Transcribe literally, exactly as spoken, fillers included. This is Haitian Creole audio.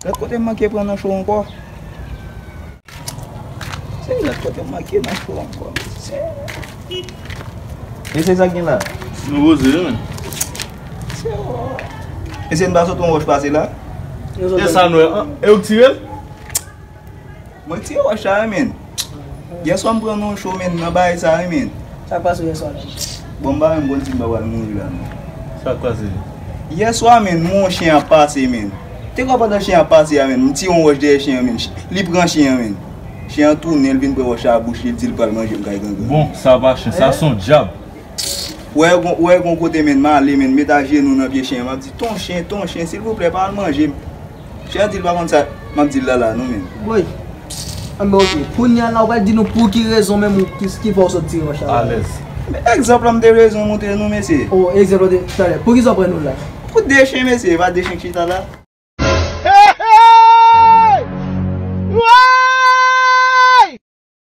Lòt kote m manke pran nan cho ankò. Se lòt kote m manke nan cho ankò. Se... E se sa k gen la? Nou poze wi, men. Se... E se n pa sot yon wòch pase la? E sa nou wè an? E ou k tire l? Mwen k tire wòch la wi, men. Yèswa m pran nan cho, men, nan bagay sa wi, men. Sa k pase w yèswa la? Bon, m pa menm konn si m pa pral mouri la, men. Sa k pase? Yèswa, men, m wè yon chen ap pase, men. Te kwè pandan chen ap pase a, men, m tire yon wòch dèyè chen an, men. Li pran chen an, men. Chen an tounen, l vin pran wòch la a bouch li, l di l pral manje m kay grangrann. Bon, sa pa chen, sa se yon dyab. Wè gon, wè gon kote, men, m ale, men, m met ajenou nan pye chen an, m ap di, "Ton chen, ton chen, silvouplè, pa al manje m." Chen an di l pa konn sa m ap di l la la non, men. Woy. Anben, oke. Kounye a la, ou pral di nou pou ki rezon menm ou ki, ki fè w sot tire wòch la? Alèz. Men egzanp la, m te bezwen montre nou, mesye. O, egzanp la, talè. Pou ki sa w pran nou la? Pou de chen, mesye, e pa de chen k chita la.